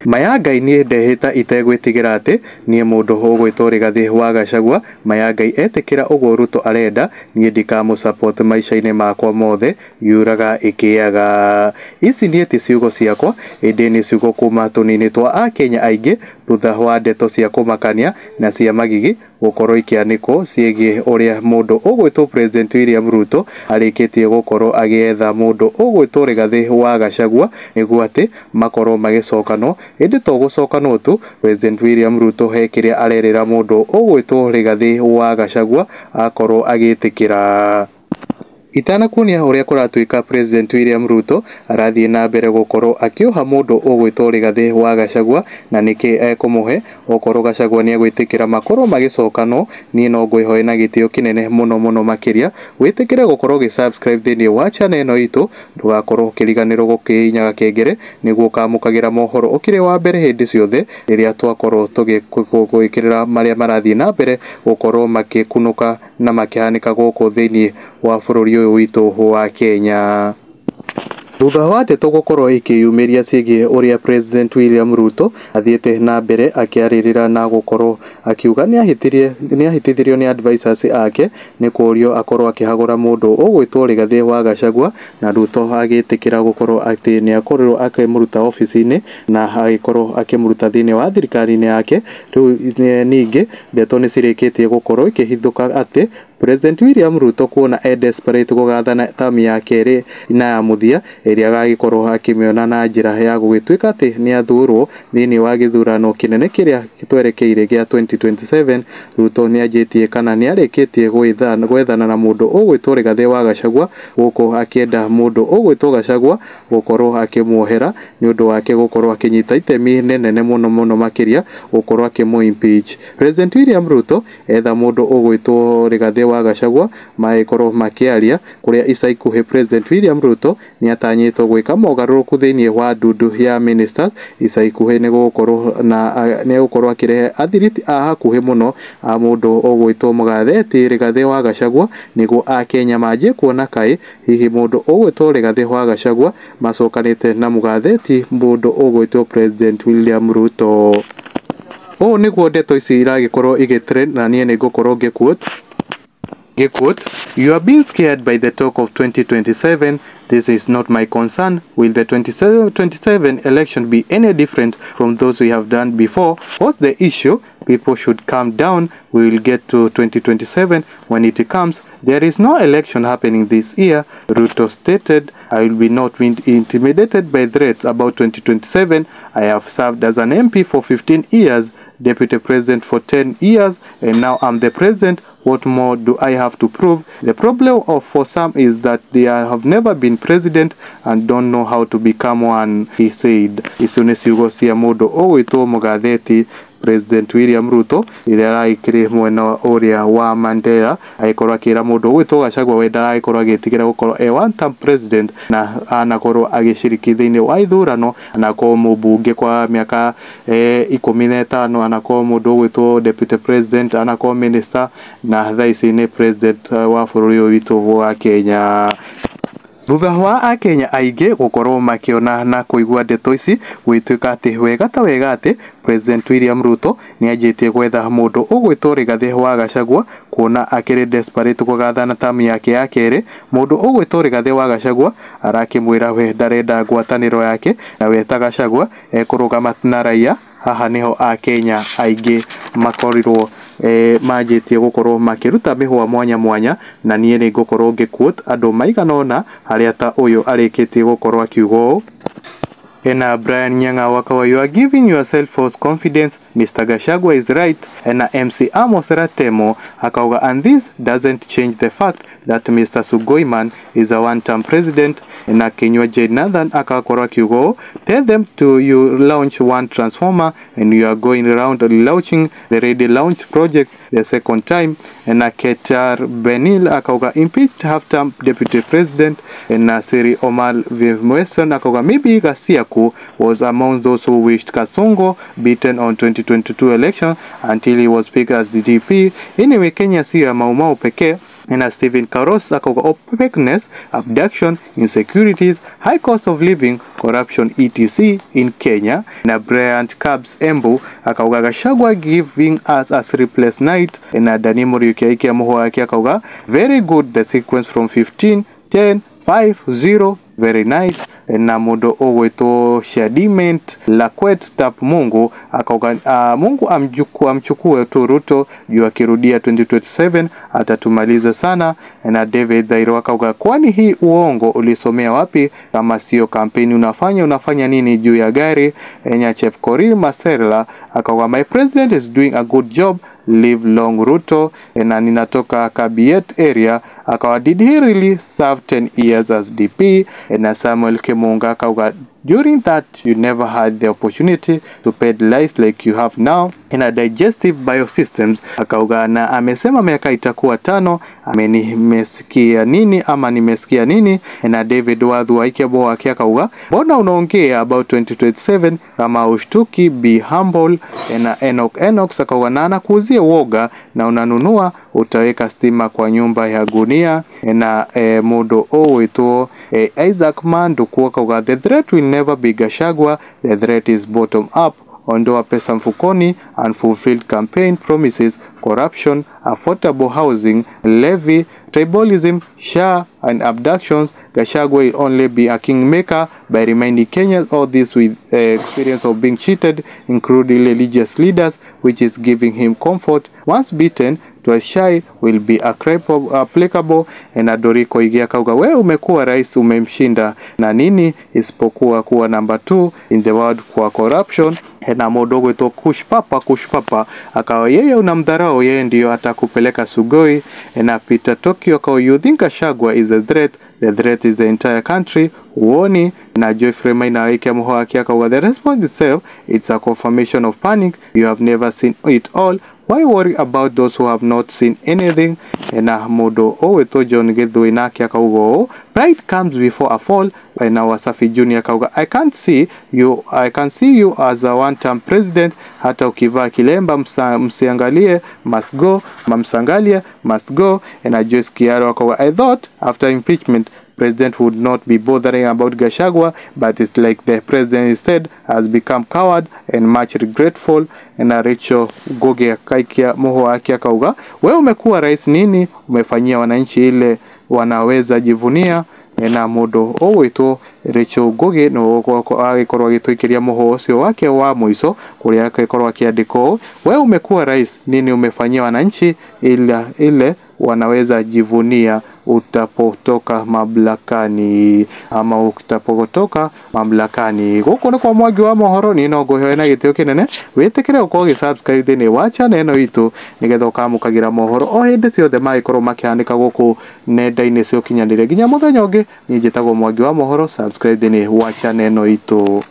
Maya Ngai niĩ ndehĩta itegwĩtigĩra atĩ niĩ mũndũ ũgwĩtwo Rigathĩ wa Gachagua. Maya Ngai etĩkĩra ũguo Ruto arenda, niĩ ndikamũ support maica-inĩ makwa mothe, yuraga ĩkĩaga. Ici niĩ ti ciugo ciakwa, ĩndĩ nĩ ciugo kuma tũnini twa akenya aingĩ thutha wa ndeto cia kũmakania na cia magigi gũkorwo ikĩanĩkwo ciĩgiĩ ũrĩa mũndũ ũgwĩtwo President William Ruto arĩkĩtie gũkorwo agĩetha mũndũ ũgwĩtwo Rigathĩ wa Gachagua nĩguo atĩ makorwo magĩcokanwo. Ĩndĩ to gũcokanwo tu, President William Ruto he kĩrĩa arerĩra mũndũ ũgwĩtwo Rigathĩ wa Gachagua akorwo agĩtĩkĩra. Itanakuonia ũrĩa kũratuĩka, President William Ruto arathiĩ na mbere gũkorwo akĩoha mũndũ ũgwĩtwo Rigathĩ wa Gachagua na nĩkĩ ekũmũhe okorwo Gachagua nĩegwĩtĩkĩra makorwo magĩcokanwo. Niĩ no ngwĩhoe na gĩtĩo kĩnene mũno mũno makĩria wĩtĩkĩre gũkorwo ũgĩ subscribe thĩinĩ wa channel ĩno itũ, ndũgakorwo ũkĩriganĩrwo gũkĩhihinya gakengere nĩguo ũkamũkagĩra mohoro ũkĩrĩ wa mbere hĩndĩ ciothe rĩrĩa twakorwo tũgĩkwĩkĩrĩra marĩa marathiĩ na mbere gũkorwo makĩkunũka na makĩhanĩka gũkũ thĩinĩ wa bũrũri ũyũ witũ wa Kenya. Thutha wa ndeto gũkorwo ikĩyumĩria ciĩgiĩ ũrĩa President William Ruto athiĩte na mbere akĩarĩrĩra na gũkorwo akiuga nĩahĩtithirio nĩ advisors ake nĩ kũũrio akorwo akĩhagũra mũndũ ũgwĩtwo Rigathĩ wa Gachagua, na Ruto agĩtĩkĩra gũkorwo atĩ nĩakorirwo akĩmũruta obici-inĩ na agĩkorwo akĩmũruta thĩinĩ wa thirikari-inĩ yake. Rĩu ningĩ ndeto nĩcirĩkĩtie gũkorwo ikĩhithũka atĩ President William Ruto kuona e desperate gũgathana tamu ya kerĩ na ya mũthia ĩrĩa agagĩkorwo akĩmĩona na njĩra ya gũgĩtuĩka atĩ nĩathurwo thĩinĩ wa gĩthurano kĩnene kĩrĩa twerekeire gĩa 2027. Ruto nĩanjĩtie kana nĩarĩkĩtie gwethana na mũndũ ũgwĩtwo Rigathĩ wa Gachagua, gũkũ akĩenda mũndũ ũgwĩtwo Gachagua gũkorwo akĩmuohera nĩ ũndũ wake gũkorwo akĩnyita itemi nene mũno mũno makĩria gũkorwo akĩmũ impeach. President William Ruto etha mũndũ ũgwĩtwo Rigathĩ wa Gachagua magĩkorwo makĩaria kũrĩa ica ikuhĩ President William Ruto nĩatanyĩtwo gwĩka mogarũrũku thĩinĩ wa ndundu ya ministers. Ica ikuhĩ nĩgũgũkorwo na nĩegũkorwo akĩrehe athiriti a hakuhĩ mũno a mũndũ ũgwĩtwo Mũgatheti Rigathĩ wa Gachagua nĩguo akenya manjie kuona kaĩ hihi mũndũ ũgwĩtwo Rigathĩ wa Gachagua macokanĩte na Mũgatheti mũndũ ũgwĩtwo President William Ruto. Ũũ nĩguo ndeto ici iragĩkorwo igĩ na niĩ nĩngũkorwo ngĩ quote, "You are being scared by the talk of 2027. This is not my concern. Will the 2027 election be any different from those we have done before? What's the issue? People should calm down. We will get to 2027 when it comes. There is no election happening this year," Ruto stated. "I will be not intimidated by threats about 2027. I have served as an MP for 15 years, deputy president for 10 years, and now I'm the president. What more do I have to prove? The problem of for some is that they have never been president and don't know how to become one," he said. Icio nĩ ciugo cia mũndũ ũgwĩtwo Mũgatheti President William Ruto rĩrĩa aragĩkĩrĩ mwena ũrĩa wa Mandera agĩkorwo akĩra mũndũ ũgwĩtwo Gachagua we ndaragĩkorwo agĩtigĩra gũkorwo e one term president na anakorwo agĩciriki thĩinĩ wa ithurano, anakorwo mũmbunge kwa mĩaka 15, anakorwo mũndũ ũgwĩtwo deputy president, anakorwo minister, na thaa ici nĩ president wa bũrũri ũyũ witũ wa Kenya. Thutha wa akenya aingĩ gũkorwo makĩona na kũigua ndeto ici gwĩtuĩka atĩ wega ta wega atĩ President William Ruto nĩanjĩtie gwetha mũndũ ũgwĩtwo Rigathĩ wa Gachagua kuona akĩrĩ desperate gũgathana tamu yake ya kerĩ. Mũndũ ũgwĩtwo Rigathĩ wa Gachagua arakĩmwĩra we ndarenda ngwatanĩro yake na we ta Gachagua ekũrũgama na raia. Haha niho akenya aingĩ makorirwo manjĩtie gũkorwo makĩruta mĩhũa mwanya mwanya, na niĩ nĩ ngũkorwo ngĩ quote andũ maigana ũna harĩa ta ũyũ arĩkĩtie gũkorwo akiuga ũũ. Ena Brian Nyanga wakawa, "You are giving yourself false confidence. Mr. Gachagua is right." Ena MC Amos Ratemo akauga, "And this doesn't change the fact that Mr. Sugoiman is a one-term president." Ena Kinyua J Nathan akakorwo akiuga ũũ, "Tell them to you launch one transformer and you are going around launching the ready launch project the second time." Ena Ketar Benil akauga, "Impeached half-term deputy president." Ena Siri Omar Vimweston akauga, "Maybe Gasiaku was among those who wished Kasongo beaten on 2022 election until he was picked as the DP. Anyway, Kenya sio ya Maumau pekee." Na Stephen Karos akauga opaqueness, abduction, insecurities, high cost of living, corruption etc in Kenya. Na Bryant Cubs Embu akauga Gachagua giving us a sleepless night. Na Dani Muriuki aikia muho wake akauga very good, the sequence from 15 10 5 0 very nice. Na mundu ugwitwo Shadiment Lakwet Tap Mungu akauga Mungu amchukue tu Ruto juu akirudia 2027 atatumaliza sana. Na David Dhairo akauga kwani hii uongo ulisomea wapi? Kama sio kampeni unafanya nini juu ya gari? Enya Chepkorir Maserla akauga my president is doing a good job, live long Ruto. Na ninatoka Kabiet area akawa did he really serve 10 years as DP? Na Samuel Kimunga akauga during that you never had the opportunity to pay lies like you have now. In a digestive biosystems akauga na amesema miaka itakuwa 5, nimesikia nini ama nimesikia nini? Na David Wadhu Aikebo wake akauga mbona unaongea about 2027 kama ushtuki, be humble. Na Enoch akauga na anakuuzia woga na unanunua, utaweka stima kwa nyumba ya gunia. Na mudo owetwo Isaac Mandu akauga the threat will never be Gachagua, the threat is bottom up. Ondoa pesa mfukoni, unfulfilled campaign promises, corruption, affordable housing, levy, tribalism, SHA and abductions. Gachagua will only be a kingmaker by reminding Kenyans all this with experience of being cheated, including religious leaders, which is giving him comfort. Once beaten, twice shy will be applicable. Na Doriko Igia akauga wewe umekuwa rais umemshinda na nini isipokuwa kuwa number 2 in the world kwa corruption. Na mudogo ito Kushpapa akawa yeye unamdharau, yeye ndiyo atakupeleka Sugoi. Na Peter Tokyo akawa you think Gachagua is a threat, the threat is the entire country, uoni. Na Geoffrey Maina aikia muho wake akauga the response itself, it's a confirmation of panic, you have never seen it all, why worry about those who have not seen anything? Na mudo oweto John Githui nake akauga pride comes before a fall. Na Wasafi Junior akauga I can see you as a one term president, hata ukivaa kilemba msiangalie, must go, mamsangalie must go. Na Joyce Kiaro akauga I thought after impeachment president would not be bothering about Gachagua, but it's like the president instead has become coward and much regretful. Na Rachel Goge akaikia muho wake akauga wewe umekuwa rais nini umefanyia wananchi ile wanaweza jivunia? Na mudo owetwo Rachel Goge no agikorwo agitwikiria muho ucio wake wa muico kuria akikorwo akiandikwo wewe umekuwa rais nini umefanyia wananchi ile wanaweza jivunia utapotoka mamlakani ama utapotoka mamlakani. Guku ni kwa Mwangi wa Mohoro, ni no nguhe na gitio kinene witikire ukorwo ugĩ-subscribe thĩinĩ wa channel ĩno itũ nigetha ũkamũkagĩra mohoro o hĩndĩ ciothe magĩkorwo makĩhanĩka gũkũ nenda-inĩ cia ũkinyanĩria. Nginya mũthenya ũngĩ, niĩ njĩtagwo Mwangi wa Mohoro, subscribe thĩinĩ wa channel ĩno itũ.